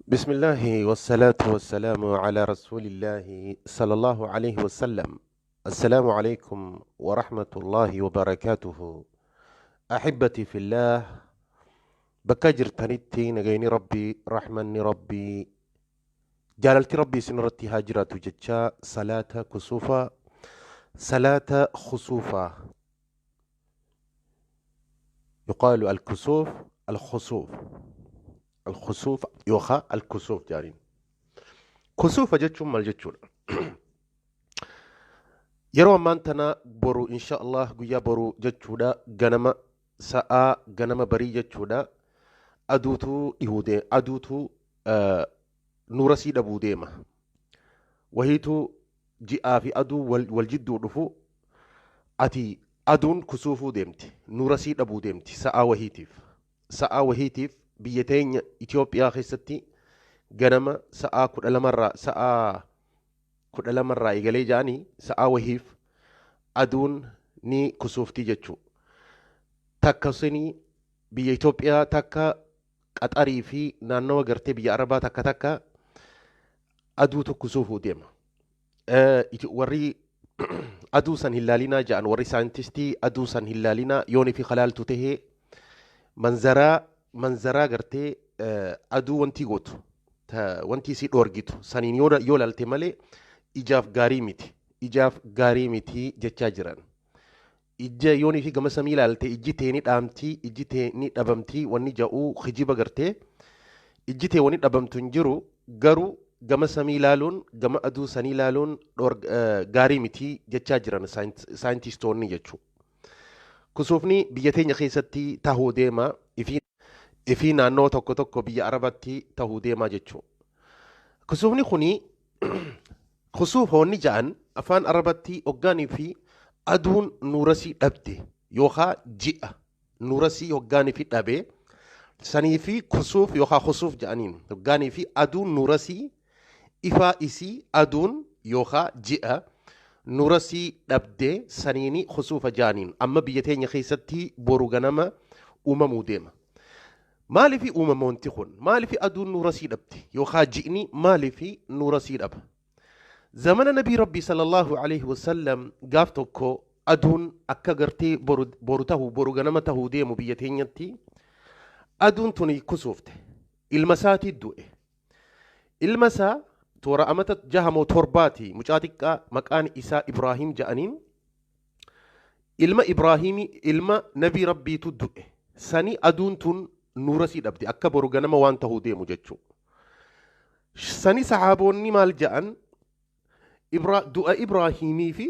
بسم الله والصلاة والسلام على رسول الله صلى الله عليه وسلم. السلام عليكم ورحمة الله وبركاته. أحبتي في الله، bakka jirtanitti nagayni Rabbii, rahmanni Rabbii, jaalalti Rabbii isin irratti haa jiraatu jechaa, salaata kusuufaa, salaata khusuufaa, yuqaalu alkusuuf, alkhusuuf, alkhusuuf yookaan alkusuuf jaaniin. Kusuufa jechuun maal jechuudha? Yeroo ammaan tana boru insha Allah, guyyaa boru jechuudha, ganama sa'aa ganama barii jechuudha, aduutu dhihuu deema, aduutu nuura sii dhabuu deema. Wahiitu ji'aa fi aduu wal jidduu dhufu, ati aduun kusuufuu deemti, nuura sii dhabuu deemti sa'aa wahiitiif. Sa'aa wahiitiif biyya teenya Itoophiyaa keessatti ganama sa'aa 12rraa, sa'aa 12rraa eegalee ja'anii sa'aa wahiif aduun ni kusuufti jechuu. Takka sunii biyya Itoophiyaa, takka Qaxarii fi naannawa gartee biyya Arabaa takka takka aduutu kusuufuu deema. Warri aduu san hin laalinaa ja'an, warri saayintistii aduu san hin laalinaa, yoonii fi kalaaltu tahee manzaraa gartee aduu wanti gootu, wanti isii dhoorgitu saniin yoo laalte malee ijaaf gaarii miti, ijaaf gaarii miti jechaa jiran. Ija yoonii fi gama samii ilaalte ijji tee ni dhaamtii, ijji tee ni dhabamtii. Wanni ja'uu kijiba, gartee ijji tee wanni dhabamtu hin jiru, garuu gama samii ilaaluun, gama aduu sanii ilaaluun gaarii miti jechaa jiran saayintistoonni jechuudha. Kusuufni biyya teenya keessatti tahuu deema, ifii naannoo tokko tokko biyya Arabatti tahuu deemaa jechuudha. Kusuufni kuni, kusuuf hoonni ja'an afaan Arabatti, hoggaanii fi aduun nuurasii dhabde yookaan ji'a nuurasii hoggaanii fi dhabe sanii fi kusuuf yookaan kusuuf ja'aniin. Hoggaanii fi aduun nuurasii, ifaa isii, aduun yookaan ji'a nuurasii dhabde saniini kusuufa ja'aniin. Amma biyya teenya keessatti boru ganama uumamuu deema. Maaliif uumama wanti kun? Maaliif aduun nuurasii dhabde yookaan ji'ni maaliif nuurasii dhaba? Zamana Nabii Rabbii sallallahu alaihi wasallam gaaf tokko aduun akka gartee boru tahuu, boru ganama tahuu deemu biyya teenyatti aduun tuni kusuufte. Ilma isaatii du'e. Ilma isaa toora amata 6 moo 7ti, mucaa xiqqaa maqaan isaa Ibraahim ja'aniin. Ilma Ibraahimii, ilma Nabii Rabbiitu du'e. Sani aduun tun nuura sii dhabde, akka boru ganama waan tahuu deemu jechuudha. Sani saxaaboonni maal ja'an? Du'a Ibraahimii fi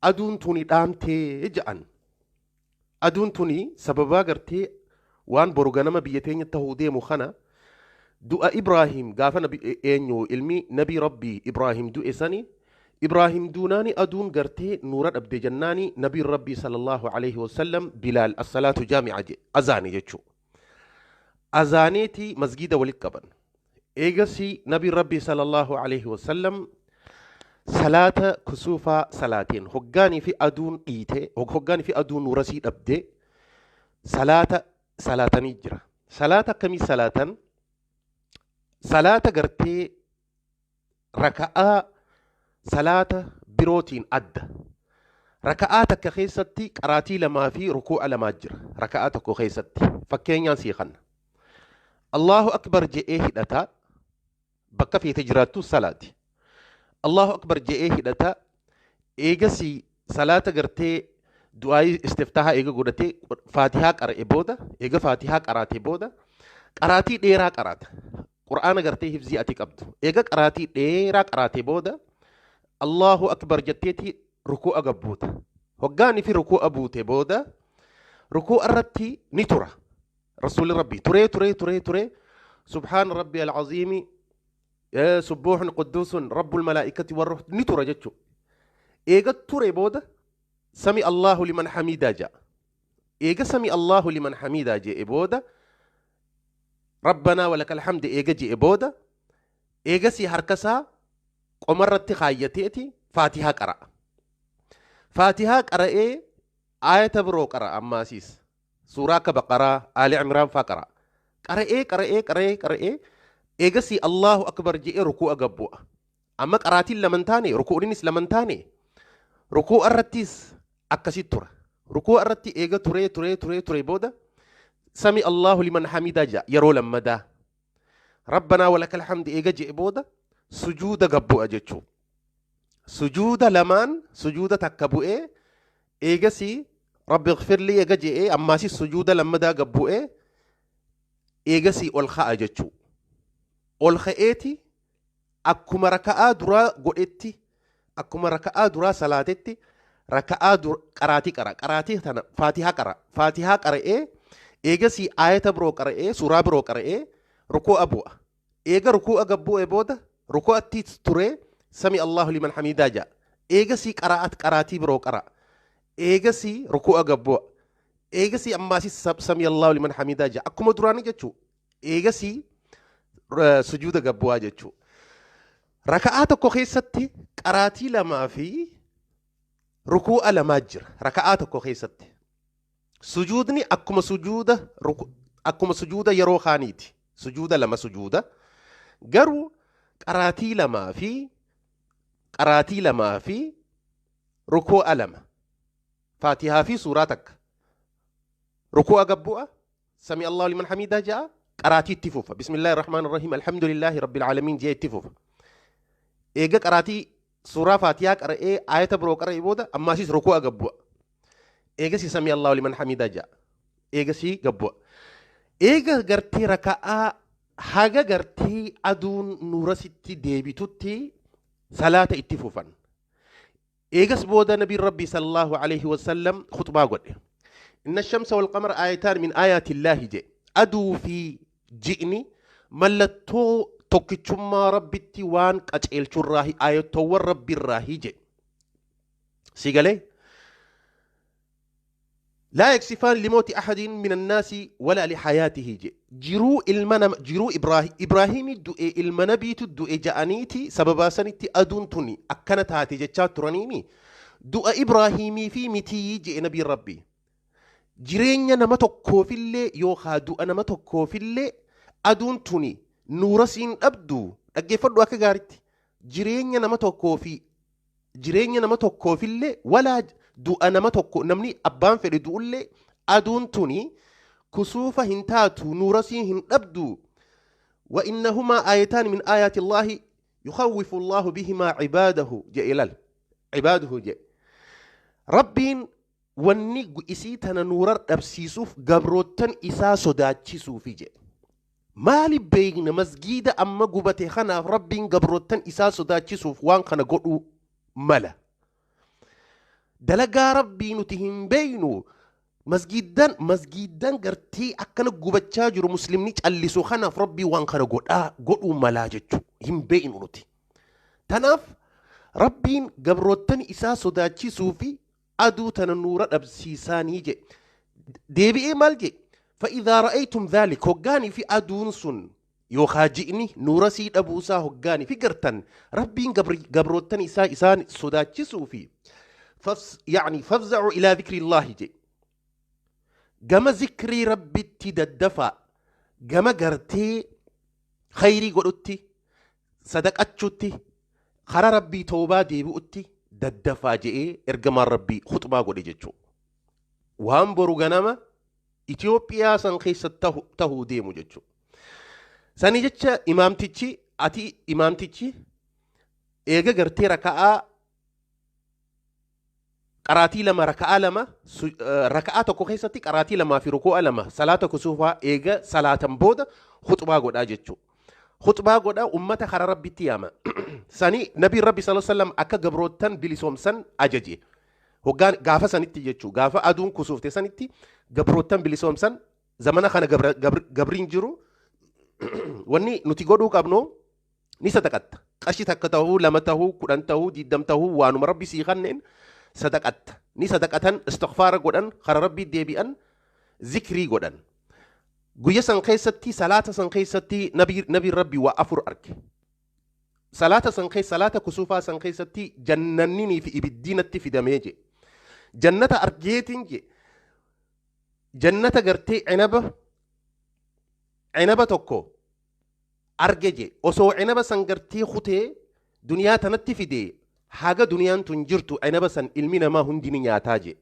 aduun tuni dhaamtee ja'an. Aduun tuni sababaa gartee waan boru ganama biyya teenya tahuu deemu kana, du'a Ibraahim gaafa nabi eenyu, ilmi Nabii Rabbii Ibraahim du'e sani, Ibraahim duunaani aduun gartee nuura dhabde jennaani, Nabiin Rabbii sallallahu alaihi wasallam Bilaal "As-salaatu jaami'a" jedhe, azaane jechuudha. Azaaneeti masgiida walitti qaban. Eegasii Nabiin Rabbii sallallahu alaihi wasallam salaata kusuufaa salaateen. Hoggaanii fi aduun dhiite, hoggaanii fi aduun nuurasii dhabde salaata salaatanii jira. Salaata akkamii salaatan? Salaata gartee raka'aa salaata birootiin adda. Raka'aa takka keessatti qaraatii lamaa fi rukuu'a lamaa jira. Raka'aa tokko keessatti. Fakkeenyaan sii kanna. Allahu akbar je'ee hidhata. Bakka feete jiraattu salaati. Allahu akbar je'ee hidhata. Eegasii salaata gartee du'aayii istiftaahaa eega godhatee faatihaa qara'e booda, eega faatihaa qaraate booda, qaraatii dheeraa qaraata. Qur'aana gartee hifzii ati qabdu. Eega qaraatii dheeraa qaraate booda Allahu akbar jetteeti rukuu'a gabbuuta. Hoggaanii fi rukuu'a buute booda rukuu'a irratti ni tura. Rasuulli Rabbii turee turee turee turee "Subhaana Rabbi al-aziimi, subbuuhun qudduusun rabbul malaa'ikati warruh" ni tura jechuudha. Eega ture booda "Sami Allahu liman hamidaa" ja'a. Eega "Sami Allahu liman hamidaa" je'e booda, "Rabbanaa walakal hamdi" eega je'e booda, eegasii harkasaa qomarratti kaayyateeti faatihaa qara'a. Faatihaa qara'ee aayata biroo qara'a ammaasiis. Suuraa akka Baqaraa, Aali Imraan faa qara'a. Qara'ee qara'ee qara'ee qara'ee Eegasii Allahu akbar je'ee rukuu'a gad bu'a. Amma qaraatiin lama hin taane, rukuu'uunis lama hin taane, rukuu'a irrattis akkasitti tura. Rukuu'a irratti eega turee turee turee turee booda sami Allahu liman hamidaa ja'a yeroo lammadaa. Rabbanaa walakal hamdi eega je'e booda sujuuda gad bu'a jechuudha. Sujuuda lamaan sujuuda takka bu'ee eegasii rabbi ighfirlii eega je'ee ammaasis sujuuda lammadaa gad bu'ee eegasii ol ka'a jechuudha. Ol ka'eeti akkuma raka'aa duraa godhetti, akkuma raka'aa duraa salaatetti raka'aa qaraatii qara, qaraatii tana faatihaa qara, faatihaa qara'ee eegasii aayata biroo qara'ee suuraa biroo qara'ee rukuu'a bu'a. Eega rukuu'a gad bu'e booda rukuu'atti turee sami Allahu liman hamidaa ja'a. Eegasii qara'at qaraatii biroo qara. Eegasii rukuu'a gad bu'a. Eegasii ammaasis sami Allahu liman hamidaa ja'a. Akkuma duraanii jechuu. Eegasii sujuuda gad bu'aa jechuu. Raka'aa tokko keessatti qaraatii lamaa fi rukuu'a lamaa jira. Raka'aa tokko keessatti. Sujuudni akkuma sujuuda akkuma sujuuda yeroo kaaniiti. Sujuuda lama sujuuda. Garuu qaraatii lamaa fi rukuu'a lama. Faatihaa fi suuraa takka. Rukuu'a gad bu'a. Sami Allahu liman hamidaa ja'a. Qaraatii itti fufa. Bismillaahi rahmaani rahiim. Alhamdulillaahi rabbil aalamiin jee itti fufa. Eega qaraatii suuraa Faatihaa qara'ee aayata biroo qara'ee booda ammaasis rukuu'a gad bu'a. Eegasii sami Allahu liman hamidaa ja'a. Eegasii gad bu'a. Eega gartee raka'aa haga gartee aduun nuurasitti deebitutti salaata itti fufan. Eegas booda nabiin Rabbii sallallahu alaihi wasallam khutbaa godhe. Inna shamsa wal qamara aayataan min aayaati Illaahi jedhe. Aduu fi ji'ni mallattoo tokkichummaa Rabbitti waan qaceelchurraahi, aayattoowwan Rabbiirraahi jedhe. Si galee? Laa yaksifaan limooti ahadin min annaasi walaa lihayaatihi jedhe. Jiruu ilma nama, jiruu Ibraahimii du'e ilma nabiitu du'e ja'aniiti sababaa sanitti aduun tuni akkana taate jechaa turaniimi. Du'a Ibraahimii fi mitii jedhe nabiin Rabbii. Jireenya nama tokkoofillee yookaa du'a nama tokkoofillee aduun tuni nuura siin dhabdu. Dhaggeeffadhu akka gaaritti. Jireenya nama tokkoo fi jireenya nama tokkoofillee walaa du'a nama tokko namni abbaan fedhe du'ullee aduun tuni kusuufa hin taatu nuura siin hin dhabdu. Wa innahumaa aayataan min aayaati Allaahi yukhawwifu Allaahu bihimaa cibaadahu jedhe ilaal. Cibaaduhu jedhe. Rabbiin wanni isii tana nuura dhabsiisuuf gabroottan isaa sodaachisuufi jedhe. Maali beekna masgiida amma gubate kanaaf Rabbiin gabroottan isaa sodaachisuuf waan kana godhuu mala. Dalagaa Rabbii nuti hin beeknu. Masgiiddan gartee akkana gubachaa jiru muslimni callisu kanaaf Rabbii waan kana godhuu malaa jechuu hin beeknu nuti. Tanaaf Rabbiin gabroottan isaa sodaachisuu fi aduu tana nuura dhabsiisaanii jedhe. Deebi'ee maal jedhe? Fa'idhaa ra'aytum dhaalik hoggaanii fi aduun sun yookaa ji'ni nuura sii dhabuusaa hoggaanii fi gartan Rabbiin gabroottan isaa isaan sodaachisuu fi fafza'u ilaa dhikri Allaahi jedhe. Gama zikrii Rabbitti daddafaa, gama gartee khayrii godhutti, sadaqachuutti, karaa Rabbii toobaa deebi'utti daddafaa jedhee ergamaan Rabbii khutbaa godhe jechuudha. Waan boru ganama Itoophiyaa san keessa tahuu deemu jechuudha. Sani jecha imaamtichi ati imaamtichi eega gartee raka'aa qaraatii lama raka'aa lama raka'aa tokko keessatti qaraatii lamaa fi rukuu'a lama salaata kusuufaa eega salaatan booda khutbaa godhaa jechuudha. Khutbaa godhaa ummata karaa Rabbitti yaama. Sani nabiin Rabbi sallallahu alaihi wasallam akka gabroottan bilisoomsan ajaje. Hoggaan gaafa sanitti jechuudha. Gaafa aduun kusuufte sanitti gabroottan bilisoomsan zamana kana gabriin jiru wanni nuti godhuu qabnu ni sadaqatta. Qarshii takka tahuu, lama tahuu, 10 tahuu, 20 tahuu waanuma Rabbi sii kenneen sadaqatta. Ni sadaqatan, istighfaara godhan, karaa Rabbii deebi'an, zikrii godhan. Guyya san keessatti, salaata san keessatti nabiin Rabbii waa afur arge. Salaata san keessa, salaata kusuufaa san keessatti jannanninii fi ibiddiinatti fidamee je. Jannata argeetiin je. Jannata gartee cinaba tokko Arge je osoo cinaba san gartee kutee duniyaa tanatti fide, haga duniyaan tun jirtu cinaba san ilmi namaa hundi ni nyaataa je.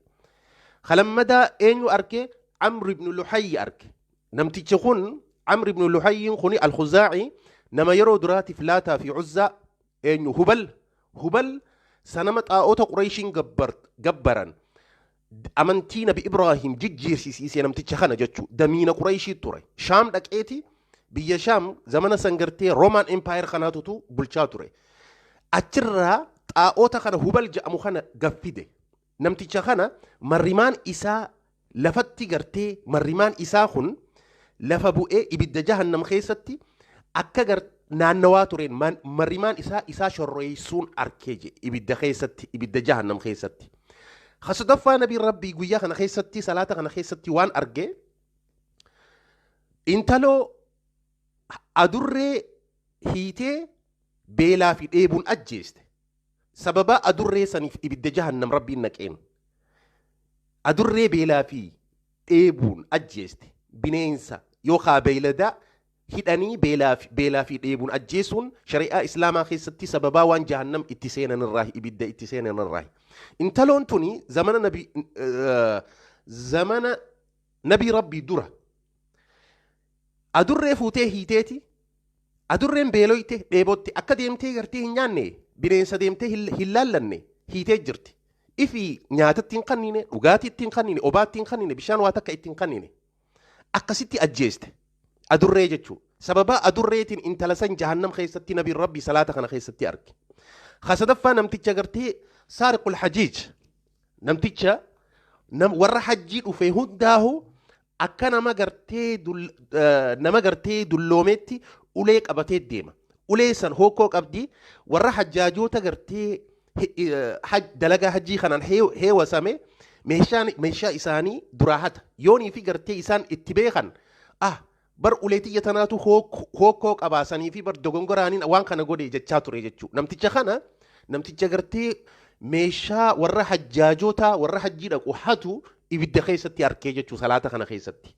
Kalammadaa eenyu arge? Amr ibn Luhayyi arge. Namtichi kun Amr ibn Luhayyiin kuni Al-Khuzaa'i, nama yeroo duraatiif Laataa fi Uzzaa, eenyu, Hubal, Hubal sanama xaa'ota Qureeshiin gabbaran amantii Nabi Ibraahim jijjiirsisiise namticha kana jechuu. Damiina Qureeshii ture. Shaam dhaqeeti, biyya Shaam zamana san gartee Roman Empire kanaatutu bulchaa ture. Achirraa xaa'ota kana Hubal jedhamu kana gaffide. Namticha kana marrimaan isaa lafatti gartee, marrimaan isaa kun lafa bu'ee ibidda jahannam keessatti akka naannawaa tureen marrimaan isaa shorroysuun arkee je ibidda keessatti, ibidda jahannam keessatti. Sadaffaa Nabiin Rabbii guyyaa kana keessatti salaata kana keessatti waan arge, intaloo adurree hiitee beelaa fi dheebuun ajjeeste. Sababa adurree saniif ibidda jahannam Rabbiin naqeen. Adurree beelaa fi dheebuun ajjeeste, bineensa yookaan beeyladaa hidhanii beelaa fi dheebuun ajjeesuun shari'aa Islaamaa keessatti sababaa waan jahannam itti seenan irraa, ibidda itti seenan irraa. Intaloon tuni zamana Nabii Rabbii dura adurree fuutee hiiteeti, adurreen beeloyte, dheebotte, akka deemtee gartee hin nyaanne, bineensa deemtee hin laallanne hiitee jirti. Ifi nyaatatti hin kannine, dhugaatii itti hin kannine, obaatti hin kannine, bishaan waa takka itti hin kannine. Akkasitti ajjeeste. Adurree jechuudha. Sababa adurreetiin intala san jahannam keessatti Nabiin Rabbii salaata kana keessatti arge. Sadaffaa namticha gartee saariqul hajiij, namticha warra hajjii dhufe hundaahu akka nama gartee dulloometti ulee qabatee deema. Ulee san hokkoo qabdi, warra hajjaajoota gartee dalagaa hajjii kanaan heewasame meeshaa isaanii duraa hata. Yoonii fi gartee isaan itti beekan, ah, bar ulee xiyya tanaatu hokkoo qabaasanii fi bar dogongoraaniin waan kana godhe jechaa ture jechuudha. Namticha kana, namticha gartee meeshaa warra hajjaajotaa, warra hajjii dhaqu hatu ibidda keessatti arkee jechuu salaata kana keessatti.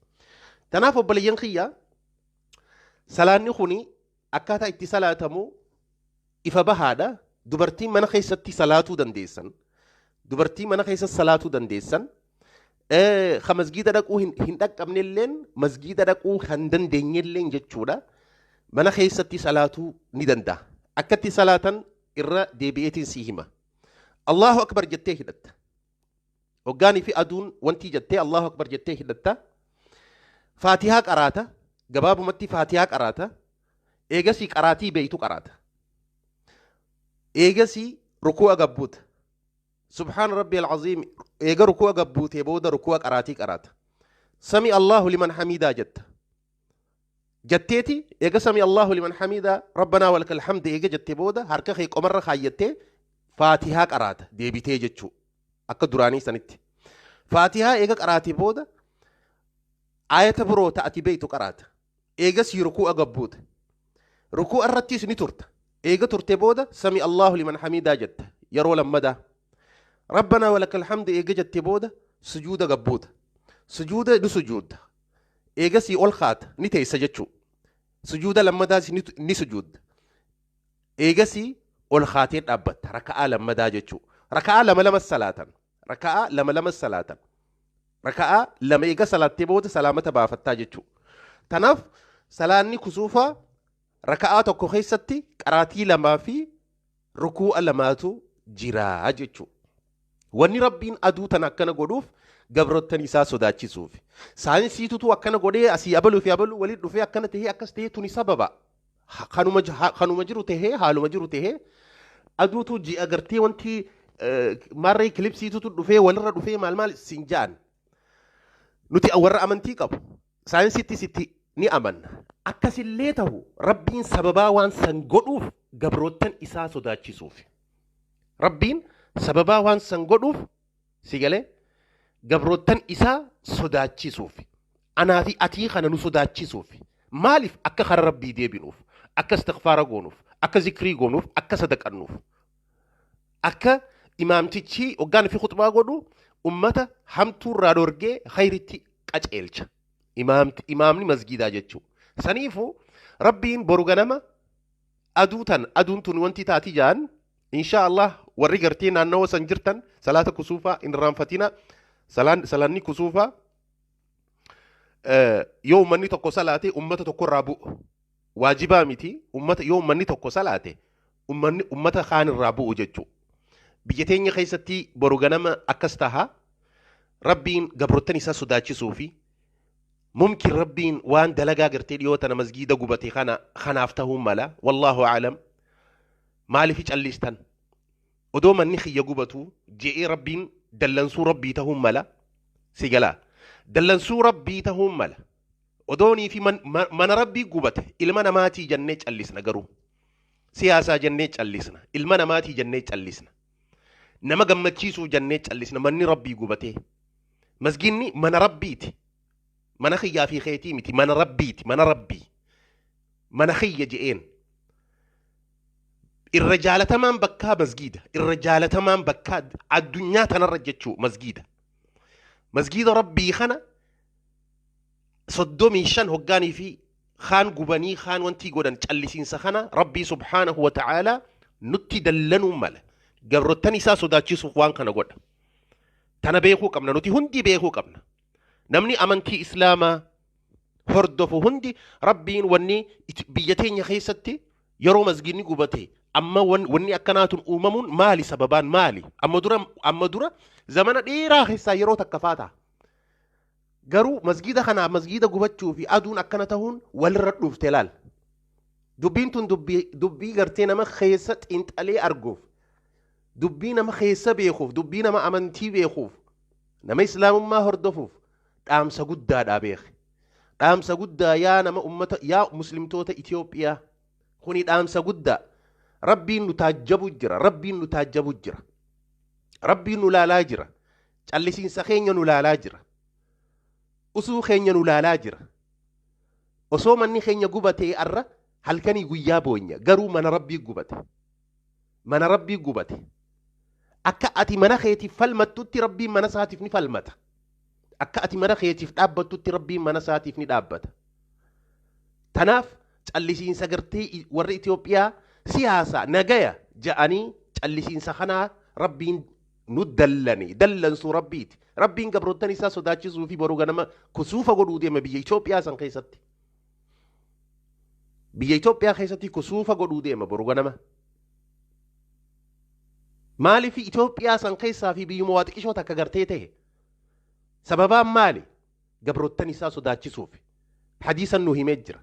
Tanaaf obboleeyyan kiyya, salaanni kuni akkaataa itti salaatamu ifa bahaadha. Dubartiin mana keessatti salaatuu dandeessan. Dubartii mana keessatti salaatuu dandeessan. Ka masgiida dhaquu hin dhaqqabnelleen, masgiida dhaquu kan dandeenyelleen jechuudha. Mana keessatti salaatuu ni danda'a. Akkatti salaatan irra deebi'eetiin sii hima. Allahu akbar jettee hidhatta. Hoggaanii fi aduun wantii jettee Allahu akbar jettee hidhatta. Faatihaa qaraata. Gabaabumatti faatihaa qaraata. Eegasii qaraatii beeytu qaraata. Eegasii ruku'a gabbuuta. Subhaan Rabbi al-Aziim, eega ruku'a gabbuutee booda ruku'a qaraatii qaraata. Sami Allahu liman hamidaa jetta. Jetteeti eega sami Allahu liman hamidaa, rabbanaa walakal hamd eega jettee booda harka kee qomarra kaayyattee faatihaa qaraata deebitee jechuu akka duraanii sanitti. Faatihaa eega qaraatee booda ayata biroo ta'ati beeytu qaraata. Eegasii ruku'a gabbuuta. Ruku'a irrattis ni turta. Eega turte booda sami Allahu liman hamidaa jetta yeroo lammadaa. Rabbanaa walakal hamd eega jette booda sujuuda gabbuuta. Sujuuda ni sujuudda. Eegasii ol kaata, ni teessa jechuu. Sujuuda lammadaas ni sujuudda. Eegasii ol kaatee dhaabbatta raka'aa lammadaa jechuu. Raka'aa lama lama salaatan. Raka'aa lama lama salaatan. Raka'aa lama eega salaattee booda salaamata baafattaa jechuu. Tanaaf salaanni kusuufaa raka'aa tokko keessatti qaraatii lamaa fi rukuu'a lamaatu jira jechuu. Wanni Rabbiin aduu tana akkana godhuuf gabroottan isaa sodaachisuuf. Saayinsiitutu akkana godhee asii abaluu fi abaluu waliin dhufee akkana tahee akkas tahee, tuni sababa. Kanuma jiru tahee, haaluma jiru tahee, aduutu ji'a gartee wanti maarree kilibsiitutu dhufee walirra dhufee maal maal siin ja'an. Nuti warra amantii qabu. Saayinsiittis itti ni amanna. Akkasillee ta'u Rabbiin sababaa waan san godhuuf gabroottan isaa sodaachisuuf. Rabbiin sababaa waan san godhuuf, si galee, gabroottan isaa sodaachisuuf. Anaa fi atii kana nu sodaachisuuf. Maaliif? Akka kara Rabbii deebinuuf, akka istighfaara goonuuf, akka zikrii goonuuf, akka sadaqannuuf. Akka imaamtichi hoggaan fi khutbaa godhu ummata hamtuurraa dhorgee khayritti qaceelcha. Imaamni masgiidaa jechuudha. Saniifuu Rabbiin boru ganama aduu tan aduun tun wanti taati jaan insha Allah warri gartee naannawa san jirtan salaata kusuufaa hin irraanfatina. Salaanni kusuufaa yoo ummanni tokko salaate ummata tokko irraa bu'u. Waajibaa miti ummata yoo ummanni tokko salaate ummanni ummata kaan irraa bu'u jechuudha. Biyya teenya keessatti boru ganama akkas taha. Rabbiin gabrottan isaa sodaachisuu fi mumkin Rabbiin waan dalagaa gartee dhiyoo tana masgiida gubate kana kanaaf ta'uu mala. Wallaahu aalam. Maaliif callistan? Odoo manni kiyya gubatu je'ee Rabbiin dallansuu Rabbii ta'uu mala. Si galaa. Dallansuu Rabbii ta'uu mala. Odoonii fi mana Rabbii gubate ilma namaatii jennee callisna garuu. Siyaasaa jennee callisna. Ilma namaatii jennee callisna. Nama gammachiisuu jennee callisna manni Rabbii gubatee. Masgiinni mana Rabbiiti. Mana kiyyaa fi keetii miti. Mana Rabbiiti. Mana Rabbii. Mana kiyya je'een. Irra jaalatamaan bakkaa masgiida. Irra jaalatamaan bakkaa addunyaa tanarra jechuu masgiida. Masgiida Rabbii kana 35 hoggaanii fi kaan gubanii kaan wantii godhan callisiinsa kana Rabbii subhaanahu wa ta'aalaa nutti dallanuu mala. Gabrottan isaa sodaachisuuf waan kana godha. Tana beekuu qabna nuti hundi beekuu qabna. Namni amantii Islaamaa hordofu hundi Rabbiin wanni biyya teenya keessatti yeroo masgiidni gubate amma wanni akkanaatun uumamuun maali sababaan maali? Amma dura zamana dheeraa keessaa yeroo takka faata. Garuu masgiida kanaa masgiida gubachuu fi aduun akkana ta'uun walirra dhufte laal. Dubbiin tun dubbii gartee nama keessa xiinxalee arguuf, dubbii nama keessa beekuuf, dubbii nama amantii beekuuf, nama islaamummaa hordofuuf dhaamsa guddaadha beeke. Dhaamsa guddaa yaa nama ummata yaa muslimtoota Itoophiyaa kuni dhaamsa guddaa. Rabbiin nu taajjabu jira. Rabbiin nu taajjabu jira. Rabbiin nu laalaa jira. Callisiinsa keenya nu laalaa jira. Usuu keenya nu laalaa jira. Osoo manni keenya gubatee arra halkanii guyyaa boonya garuu mana Rabbii gubate. Mana Rabbii gubate. Akka ati mana keetiif falmattutti Rabbiin mana isaatiif ni falmata. Akka ati mana keetiif dhaabbattutti Rabbiin mana isaatiif ni dhaabbata. Tanaaf callisiinsa gartee warri Itoophiyaa siyaasa nagaya ja'anii callisiinsa kanaa Rabbiin nu dallane dallansuu Rabbiiti. Rabbiin gabrottan isaa sodaachisuu fi boruu ganama kusuufa godhuu deema biyya Itoophiyaa san keessatti. Biyya Itoophiyaa keessatti kusuufa godhuu deema boruu ganama. Maaliif Itoophiyaa san keessaa fi biyyuma waa xiqqishoo takka gartee ta'e? Sababaan maali? Gabrottan isaa sodaachisuuf. Hadiisan nu himee jira.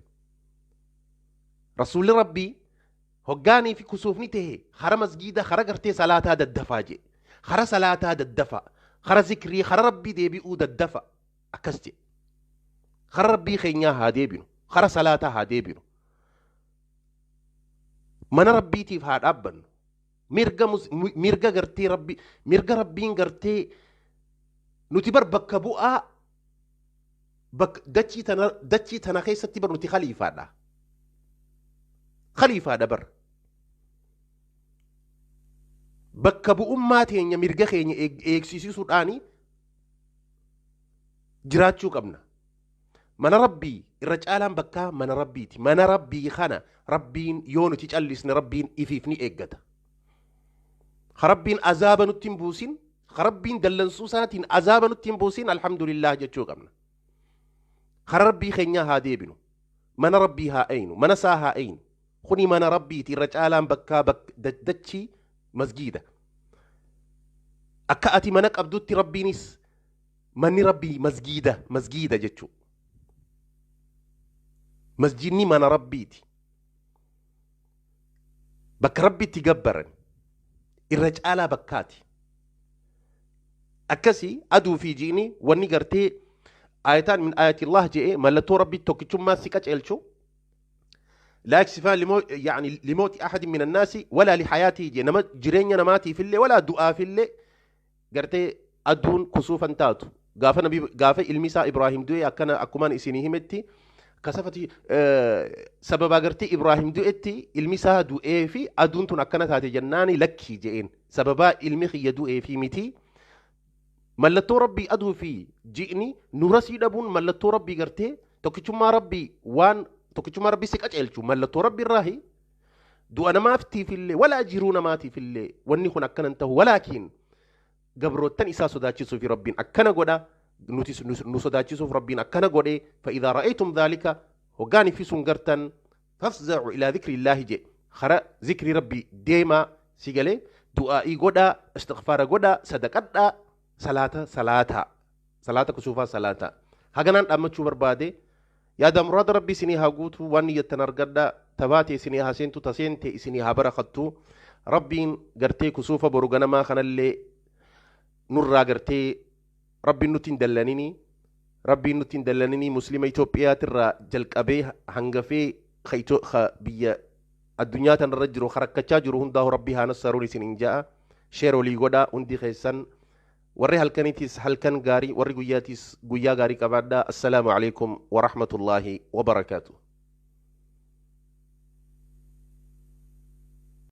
Rasuulli Rabbii hoggaanii fi kusuufni ta'e hara masgiida hara gartee salaataa daddafaa jedhe. Hara salaataa daddafa. Hara zikrii hara Rabbii deebi'uu daddafa. Akkas jedhe. Hara Rabbii keenyaa haa deebinu. Hara salaataa haa deebinu. Mana Rabbiitiif haa dhaabbannu. Mirga gartee Rabbi mirga Rabbiin gartee nuti bar bakka bu'aa dachii tana keessatti bar nuti khaliifaadha. Khaliifaadha bar. Bakka bu'ummaa teenya mirga keenya eegsisuudhaani jiraachuu qabna. Mana Rabbii irra caalaan bakkaa mana Rabbiiti. Mana Rabbii kana Rabbiin yoo nuti callisne Rabbiin ifiif ni eeggata. Rabbiin azaaba nutti hin buusin, Rabbiin dallansuu isaatiin azaaba nutti hin buusin alhamdulillah jechuu qabna. Kara Rabbii keenyaa haa deebinu. Mana Rabbii haa eeynu. Mana isaa haa eeynu. Kuni mana Rabbiiti irra caalaan bakkaa dachii masgiida. Akka ati mana qabdutti Rabbiinis manni Rabbii masgiida masgiida jechuu. Masjidni mana Rabbiiti. Bakka Rabbi itti gabbaran irra caalaa bakkaati. Akkasii aduu fi ji'ini wanni gartee ayataan min ayatillah je'ee mallattoo Rabbii tokkichummaa si qaceelchu. لا يكسفان يعني لموت أحد من الناس ولا لحياته جي نما جرين نماتي في اللي ولا دعاء في اللي قرتي أدون كسوفا تاتو قافة نبي قافة المسا إبراهيم دوي أكنا أكمان إسيني همتي كسفتي سبب قرتي إبراهيم دوئتي المسا دوئي في أدون تون أكنا تاتي جناني لكي جئين سببا المخي يدوئي في متي ملتو ربي أدو في جئني نورسي دبون ملتو ربي قرتي توكي ربي وان Tokkichummaa Rabbii si qaceelchu mallattoo Rabbi irraahi. Du'a namaatiif illee walaa jiruu namaatiif illee wanni kun akkana hin ta'u, walaakiin gabroottan isaa sodaachisuuf Rabbiin akkana godha. Nuti nu sodaachisuuf Rabbiin akkana godhe. فإذا رأيتم ذلك, hoggaanii fi sun gartan, فافزعوا إلى ذكر الله je, kara zikrii Rabbii deemaa. Si galee? Du'aa'ii godhaa, istighfaara godhaa, sadaqadhaa, salaata salaataa, salaata kusuufaa salaataa. Haganaan dhaammachuu barbaade. Yaada muraada Rabbii isinii haa guutu, waan niyyattan argadhaa, tabaate isinii haa seentu, taseente isinii haa barakattu. Rabbiin gartee kusuufa boru ganamaa kanallee nurraa gartee Rabbiin nutti hin dallanini, Rabbiin nutti hin dallanini. Muslima Itoophiyaatirraa jalqabee hangafee biyya addunyaa tanarra jiru rakkachaa jiru hundaa'u Rabbii haa nassaruun isin hin ja'a. Share olii godhaa hundi keessan. Warri halkaniitis halkan gaarii, warri guyyaatiis guyyaa gaarii qabaadhaa. السلام عليكم ورحمة الله وبركاته.